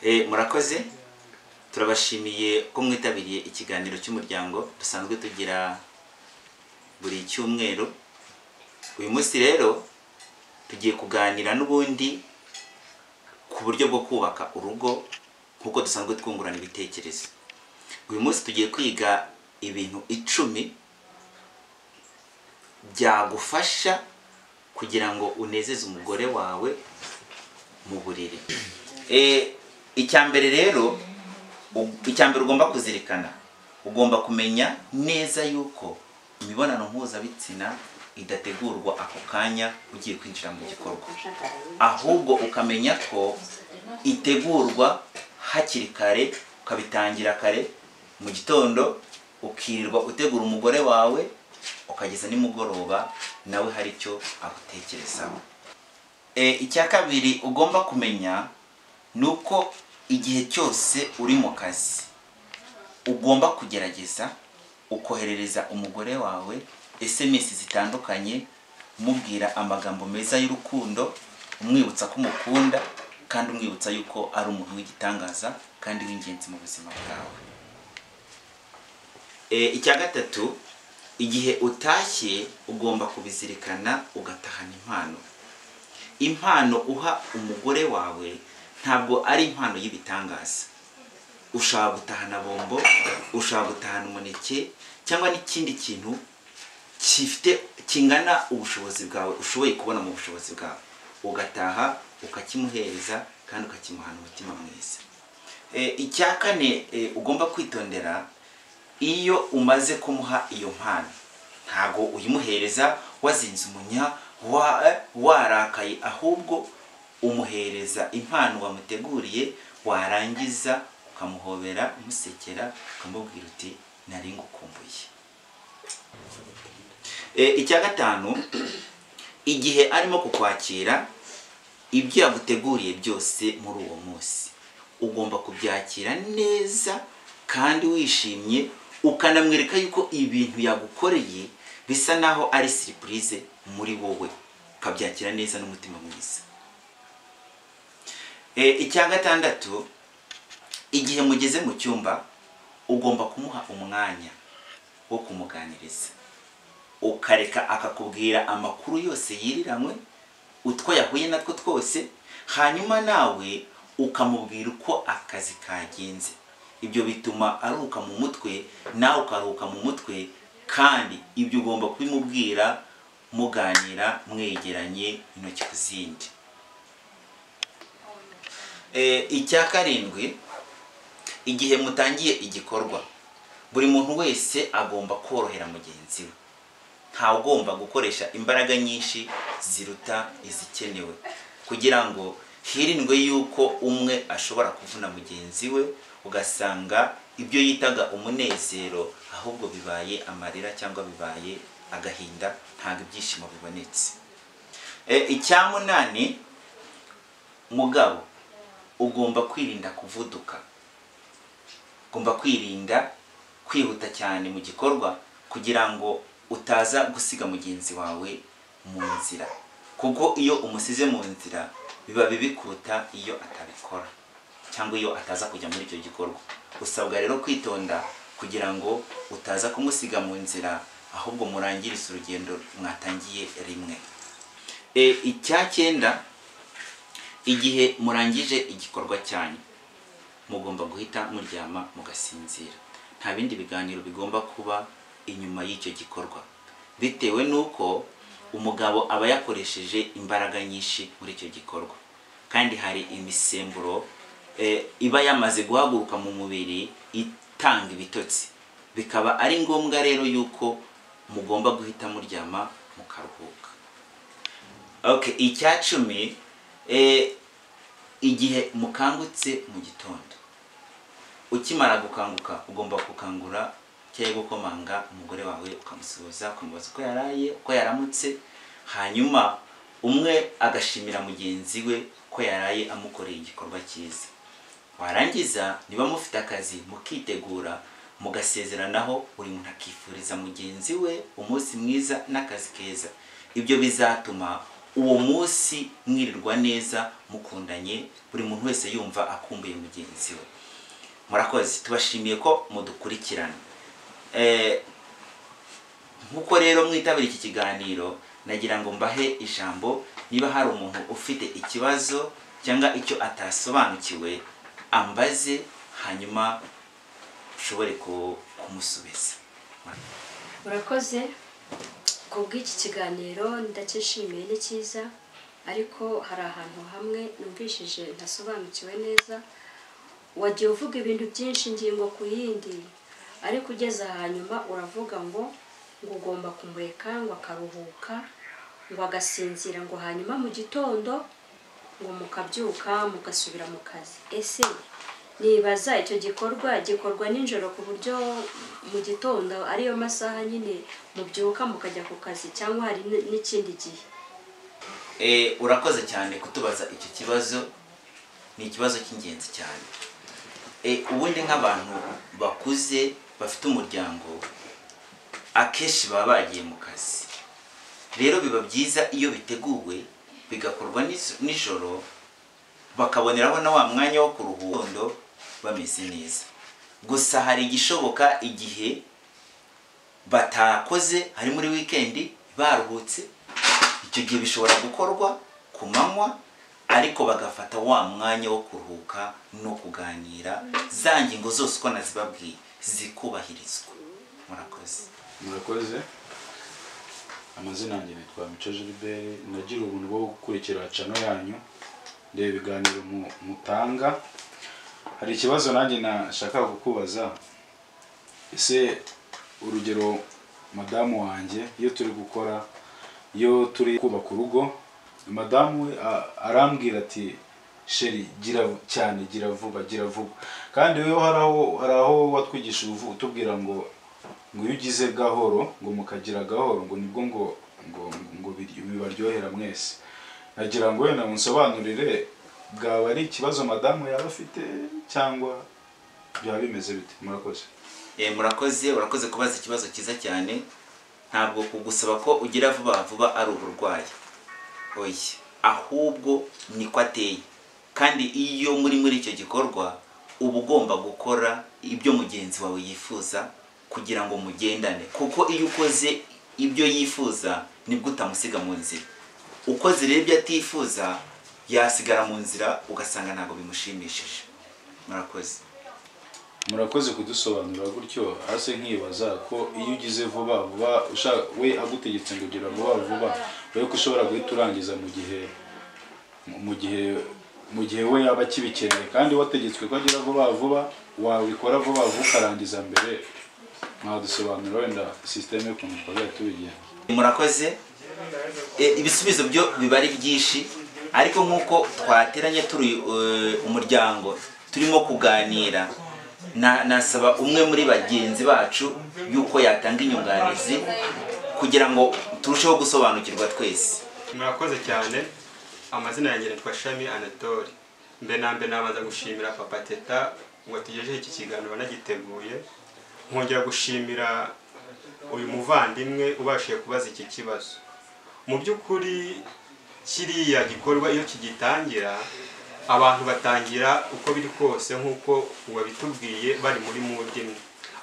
Murakoze, turabashimiye ko mwitabiriye ikiganiro cy'umuryango dusanzwe tugira buri cyumweru. Uyu munsi rero tugiye kuganira n'ubundi ku buryo bwo kubaka urugo nk'uko dusanzwe twungurana ibitekerezo. Uyu munsi tugiye kwiga ibintu 10 byagufasha kugira ngo unezeze umugore wawe mu buriri. Icya mbere rero, icya mbere ugomba kuzirikana, ugomba kumenya neza yuko imibonano mpuzabitsina idategurwa ako kanya ugiye kwinjira mu gikorwa, ahubwo ukamenya ko itegurwa hakiri kare, ukabitangira kare mu gitondo, ukirirwa utegura umugore wawe ukageza nimugoroba nawe hari icyo agutekerezaho. Icya kabiri ugomba kumenya ni uko igihe cyose uri mu kazi ugomba kugerageza ukoherereza umugore wawe SMS zitandukanye, umubwira amagambo meza y'urukundo, umwibutsa ko umukunda kandi umwibutsa yuko ari umuntu w'igitangaza kandi w'ingenzi mu buzima bwawe. Icya gatatu, igihe utashye ugomba kubizirikana ugatahana impano. Impano uha umugore wawe ntabwo ari impano y'ibitangaza. Ushobora gutahana bombo, ushobora gutahana umuneke cyangwa n'ikindi kintu gifite kingana ubushobozi bwawe, ushoboye kubona mu bushobozi bwawe, ugataha ukakimuhereza kandi ukakimuhana umutima mwiza. Icya kane ugomba kwitondera, iyo umaze kumuha iyo mpano ntago uyimuhereza wazinze umunya warakaye, ahubwo umuhereza impano wamuteguriye, warangiza ukamuhobera umusekera, ukamubwira uti nari ngukumbuye. Icya gatanu, igihe arimo kukwakira ibyo yaguteguriye byose muri uwo munsi ugomba kubyakira neza kandi wishimye, ukanamwereka yuko ibintu yagukoreye bisa naho ari surprise muri wowe, ukabyakira neza n'umutima mwiza. Icya gatandatu, igihe mugeze mu cyumba ugomba kumuha umwanya wo kumuganiriza, ukareka akakubwira amakuru yose yiriranywe, utwo yahuye natwo twose, hanyuma nawe ukamubwira uko akazi kagenze. Ibyo bituma aruhuka mu mutwe, nawe ukaruhuka mu mutwe, kandi ibyo ugomba kubimubwira muganira mwegeranye intoki ku zindi. Icya karindwi, igihe mutangiye igikorwa buri muntu wese agomba korohera mugenzi we, ntawe ugomba gukoresha imbaraga nyinshi ziruta izikenewe, kugira ngo hirindwe yuko umwe ashobora kuvuna mugenzi we, ugasanga ibyo yitaga umunezero ahubwo bibaye amarira cyangwa bibaye agahinda, ntabwo ibyishimo bibonetse. Icya munani, mugabo ugomba kwirinda kuvuduka, ugomba kwirinda kwihuta cyane mu gikorwa kugira ngo utaza gusiga mugenzi wawe mu nzira, kuko iyo umusize mu nzira biba bibi kuruta iyo atabikora cyangwa iyo ataza kujya muri icyo gikorwa. Usabwa rero kwitonda kugira ngo utaza kumusiga mu nzira, ahubwo murangirize urugendo mwatangiye rimwe. Icya cyenda, igihe murangije igikorwa cyanyu mugomba guhita muryama mugasinzira, nta bindi biganiro bigomba kuba inyuma y'icyo gikorwa, bitewe n'uko umugabo aba yakoresheje imbaraga nyinshi muri icyo gikorwa, kandi hari imisemburo iba yamaze guhaguruka mu mubiri itanga ibitotsi, bikaba ari ngombwa rero yuko mugomba guhita muryama mukaruhuka. Icya 10, igihe mukangutse mu gitondo, ukimara gukanguka ugomba gukangura cyangwa gukomanga umugore wawe, ukamusuhuza, ukamubaza uko yaraye, uko yaramutse, hanyuma umwe agashimira mugenzi we ko yaraye amukoreye igikorwa cyiza. Warangiza niba mufite akazi mukitegura, mugasezeranaho, buri muntu akifuriza mugenzi we umunsi mwiza n'akazi keza. Ibyo bizatuma Uwo munsi mwirirwa neza mukundanye, buri muntu wese yumva akumbuye mugenzi we. Murakoze, tubashimiye ko mudukurikirana. Nkuko rero mwitabira iki kiganiro, nagira ngo mbahe ijambo. Niba hari umuntu ufite ikibazo cyangwa icyo atasobanukiwe ambaze, hanyuma ushobore kumusubiza. Murakoze kubw'iki kiganiro, ndacyishimiye, ni cyiza, ariko hari ahantu hamwe numvishije ntasobanukiwe neza. Wagiye uvuga ibintu byinshi ingingo ku yindi, ariko ugeze hanyuma uravuga ngo ugomba kumureka ngo akaruhuka, ngo agasinzira, ngo hanyuma mu gitondo ngo mukabyuka mugasubira mu kazi. Ese nibaza icyo gikorwa gikorwa nijoro ku buryo mu gitondo ariyo masaha nyine mubyuka mukajya ku kazi, cyangwa hari n'ikindi gihe? Urakoze cyane kutubaza icyo kibazo, ni ikibazo cy'ingenzi cyane. Ubundi nk'abantu bakuze bafite umuryango akenshi baba bagiye mu kazi, rero biba byiza iyo biteguwe bigakorwa nijoro, bakaboneraho na wa mwanya wo kuruhuka bameze neza. Gusa hari igishoboka igihe batakoze, hari muri weekend baruhutse, icyo gihe bishobora gukorwa ku manywa, ariko bagafata wa mwanya wo kuruhuka no kuganira, za ngingo zose uko nazibabwiye zikubahirizwa. Murakoze. Murakoze. Amazina yanjye nitwa Mico Gilbert, nagira ubuntu bwo gukurikira channel yanyu, ndeba ibiganiro mutanga. Hari ikibazo nanjye nashaka kukubaza. Ese urugero madamu wanjye iyo turi gukora, iyo turi kubaka urugo, madamu we arambwira ati sheri gira cyane, gira vuba, gira vuba. Kandi wewe hari aho watwigisha utubwira ngo iyo ugize gahoro, ngo mukagira gahoro, ngo nibwo ngo ngo ngo bibaryohera mwese. Nagira ngo wenda munsobanurire, bwaba ari ikibazo madamu yaba afite cyangwa byaba bimeze bite? Murakoze. Murakoze, urakoze kubaza ikibazo cyiza cyane. Ntabwo kugusaba ko ugira vuba vuba ari uburwayi, oya, ahubwo niko ateye. Kandi iyo muri icyo gikorwa uba ugomba gukora ibyo mugenzi wawe yifuza kugira ngo mugendane, kuko iyo ukoze ibyo yifuza nibwo utamusiga mu nzira. Ukoze rero ibyo atifuza yasigara mu nzira, ugasanga ntabwo bimushimishije. Murakoze. Murakoze kudusobanurira gutyo. Hase nkibaza ko iyo ugize vuba vuba, we agutegetse ngo gira vuba vuba, wewe ko ushobora guhita urangiza mu gihe we yaba akibikeneye, kandi wategetswe ko agira vuba vuba, wabikora vuba vuba ukarangiza mbere. Mwadusobanurira wenda system y'ukuntu twazajya tubigenza. Murakoze. Ibisubizo byo biba ari byinshi, ariko nkuko twateranye turi umuryango turimo kuganira, nasaba umwe muri bagenzi bacu yuko yatanga inyunganizi kugira ngo turusheho gusobanukirwa twese. Murakoze cyane. Amazina yanjye nitwa Shami Anatole. Mbe na mbe nabanza gushimira Papa Teta ngo atugejeho iki kiganiro nagiteguye, nkongera gushimira uyu muvandimwe ubashije kubaza iki kibazo. Mu by'ukuri kiriya gikorwa iyo kigitangira, abantu batangira uko biri kose nkuko wabitubwiye bari muri mudimwe,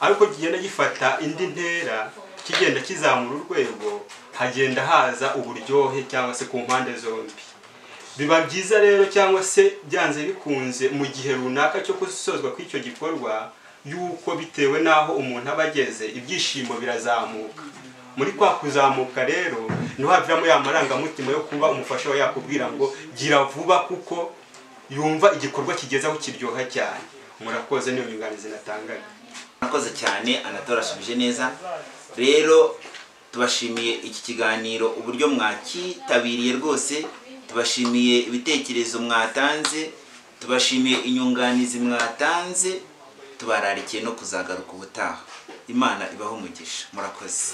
ariko kigenda gifata indi ntera, kigenda kizamura urwego, hagenda haza uburyohe cyangwa se ku mpande zombi. Biba byiza rero cyangwa se byanze bikunze mu gihe runaka cyo gusozwa kw'icyo gikorwa, yuko bitewe naho umuntu aba ageze ibyishimo birazamuka. Muri kwa kuzamuka rero niho haviramo ya marangamutima yo kuba umufasha we yakubwira ngo gira vuba, kuko yumva igikorwa kigeze aho kiryoha cyane. Murakoze, niyo nyunganizi natangaga. Murakoze cyane, Anatole asubije neza. Rero tubashimiye iki kiganiro uburyo mwakitabiriye rwose, tubashimiye ibitekerezo mwatanze, tubashimiye inyunganizi mwatanze, tubararikiye no kuzagaruka ubutaha. Imana ibahe umugisha. Murakoze.